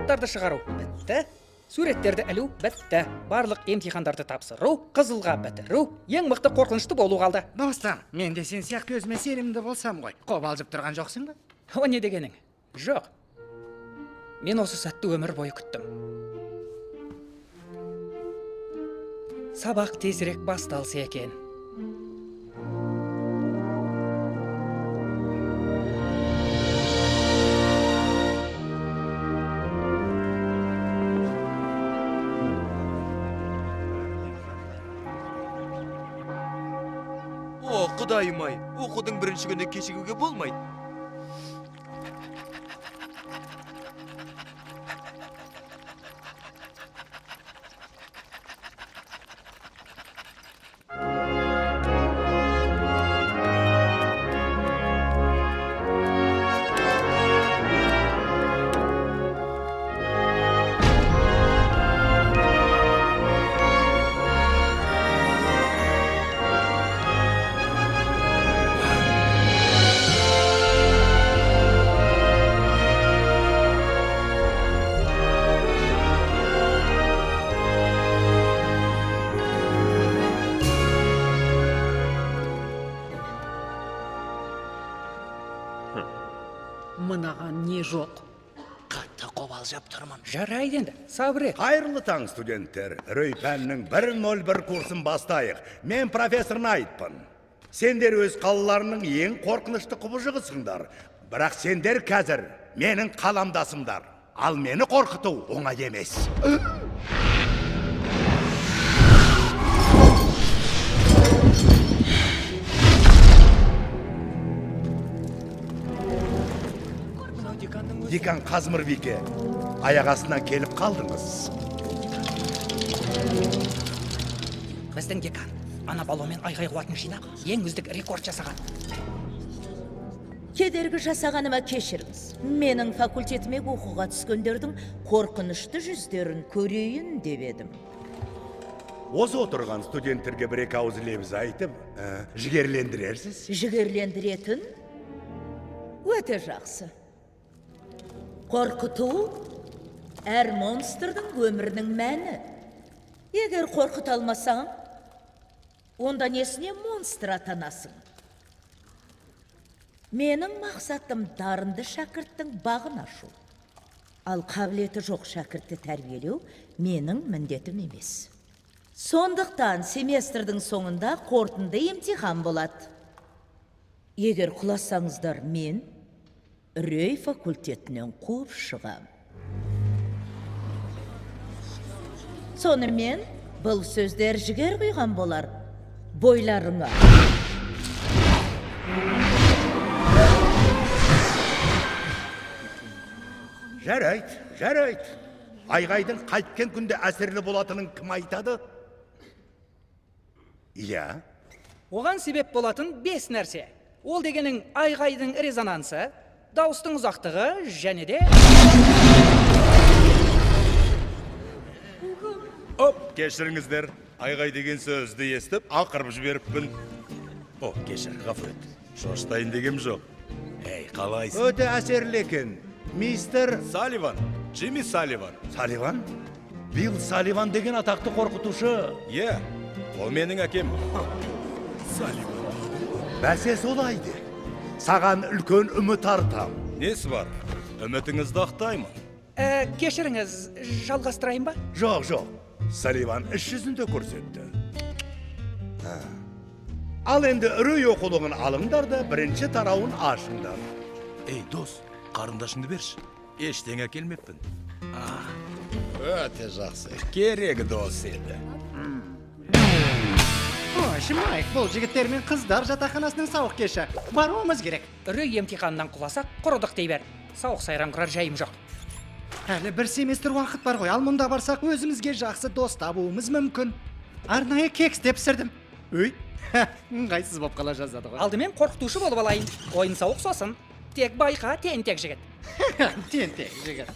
Заттарды шығару бітті. Суреттерді ілу бітті. Барлық емтихандарды тапсыру, қызылға бітіру, ең мықты қорқынышты болу қалды. Достым, мен де сен сияқты өзіме сенімді болсам ғой. Қобалжып тұрған жоқсың ба? О, не дегенің? Жоқ. Мен осы сәтті өмір бойы күттім. Сабақ тезірек басталса екен. О, құдайым-ай, оқудың бірінші күні кешігуге болмайды. Мынаған не жоқ? Қатты қобалжып тұрмын. Жарайды енді, сабыр ет. Қайырлы таң, студенттер. Үрей пәнінің 101 курсын бастайық. Мен профессор Найтпын. Сендер өз қалаларының ең қорқынышты құбыжығысыңдар. Бірақ сендер қазір менің қаламдасымдар. Ал мені қорқыту оңай емес. Декан Қазмырбике, аяқ астынан келіп қалдыңыз. Біздің декан ана баллонмен айғай қуатын жинап, ең үздік рекорд жасаған. Кедергі жасағаныма кешіріңіз. Менің факультетіме оқуға түскендердің қорқынышты жүздерін көрейін деп едім. Осы отырған студенттерге бір-екі ауыз лебіз айтып, жігерлендірерсіз? Жігерлендіретін өте жақсы. Қорқыту әр монстрдың өмірінің мәні. Егер қорқыта алмасаң, онда несіне монстр атанасың? Менің мақсатым дарынды шәкірттің бағын ашу. Ал қабілеті жоқ шәкіртті тәрбиелеу менің міндетім емес. Сондықтан семестрдің соңында қорытынды емтихан болады. Егер құласаңыздар, мен үрей факультетінен қуып шығам. Сонымен бұл сөздер жігер құйған болар бойларыңа. Жарайды, жарайды. Айғайдың қайткен күнде әсерлі болатынын кім айтады? Иә. Оған себеп болатын 5 нәрсе. Ол дегенің айғайдың резонансы, дауыстың ұзақтығы және де... Оп, кешіріңіздер. Айғай деген сөзді естіп, ақырып жіберіппін. О, кешір, ғафу ет. Шошытайын дегем жоқ. Ей, қалайсың? Өте әсерлі екен. Мистер Салливан, Джимми Салливан. Салливан? Билл Салливан деген атақты қорқытушы. Иә, ол менің әкем. Салливан. Бәсе солай де. Саған үлкен үміт артам. Несі бар? Үмітіңізді ақтаймын. Кешіріңіз, жалғастырайын ба? Жоқ, жоқ. Салливан іс жүзінде көрсетті. Ал енді үрей оқулығын алыңдар да бірінші тарауын ашыңдар. Ей, дос, қарындашыңды берші. Ештеңе әкелмеппін. Өте жақсы. Керегі дос еді. Қойшы, Майк, бұл жігіттер мен қыздар жатақханасының сауық кеші. Баруымыз керек. Үрей емтиханынан құласақ, құрыдық дей бер. Сауық сайран құрар жайым жоқ. Әлі бір семестр уақыт бар ғой. Ал мұнда барсақ, өзімізге жақсы дос табуымыз мүмкін. Арнайы кекс деп пісірдім. Өй, ыңғайсыз болып қала жаздады ғой. Алдымен қорқытушы болып алайын. Ойын сауық сосын. Тек байқа, тентек жігіт. Тентек жігіт.